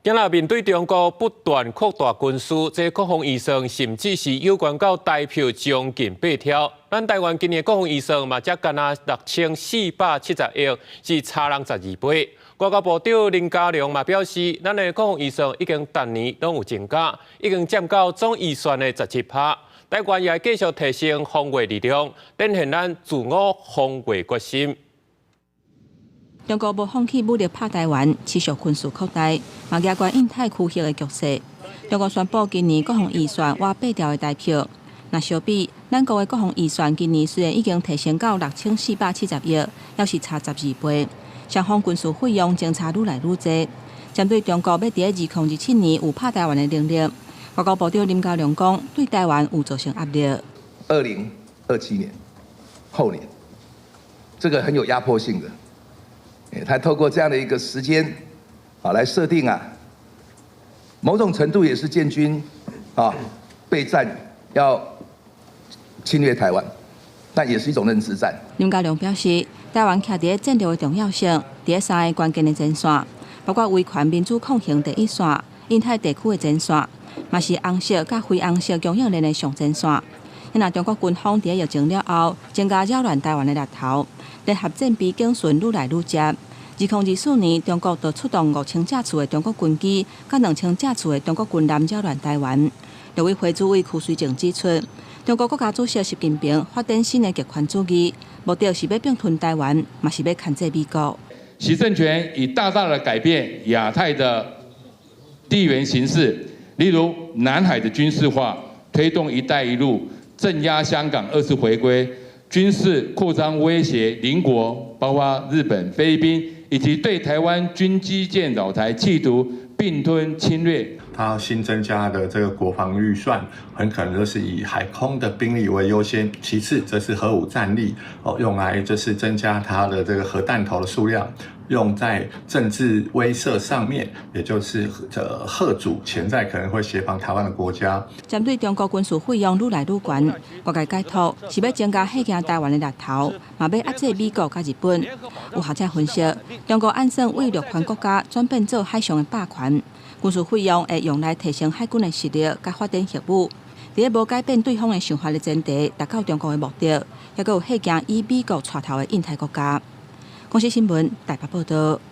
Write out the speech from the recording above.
今仔面對中國不斷擴大軍事，這國防預算甚至是有關到台票將近八兆。咱台灣今年國防預算嘛，才干焦6470億，是差人12倍。外交部長林佳龍嘛表示，咱的國防預算已經逐年攏有增加，已經佔到總預算的17趴。台灣也繼續提升防衛力量，展現咱自我防衛決心。中國無放棄武力拍台灣，持續軍事擴大，嘛加懸印太區域的局勢。中國宣布今年國防預算倚八兆的台票，若相比咱國的國防預算，今年雖然已經提升到6470億，猶是差12倍。雙方軍事費用相差愈來愈濟。針對中國欲佇2027年有拍台灣的能力，外交部長林佳龍講，對台灣有造成壓力。2027年，後年，這個很有壓迫性的。他透過這樣的一個時間，啊，來設定啊，某種程度也是建軍啊備戰要侵略台灣，但也是一種認知戰。林佳龍表示，台灣徛佇戰略的重要性，佇三个關鍵的前線，包括維權民主抗衡第一線、印太地區的前線，嘛是紅色佮非紅色供應鏈的上前線。若中國軍方佇疫情了後，增加擾亂台灣的獵頭，聯合戰備警巡愈來愈捷。2024年，中國就出動5000架次的中國軍機，佮2000架次的中國軍艦擾亂台灣。陸委會主委柯瑞正指出，中國國家主席習近平發展新的極權主義，目的是欲併吞台灣，嘛是欲牽制美國。習政權已大大的改變亞太的地緣形勢，例如南海的軍事化，推動“一帶一路”，鎮壓香港二次回歸，軍事擴張威脅鄰國，包括日本、菲律賓，以及對台灣軍機艦擾台，企圖併吞侵略。它新增加的這個國防預算，很可能就是以海空的兵力為優先，其次則是核武戰力，哦，用來就是增加它的這個核彈頭的數量，用在政治威懾上面，也就是這嚇阻潛在可能會協防台灣的國家。針對中國軍事費用愈來愈懸，外界解讀是欲增加嚇驚台灣的獵頭，嘛欲壓制美國佮日本。有學者分析，中國按算為陸權國家轉變做海上的霸權。軍事費用會用來提升海軍的實力，佮發展核武。佇咧無改變對方的想法的前提，達到中國的目的，抑閣有嚇驚以美國帶頭的印太國家。公視新聞台北報道。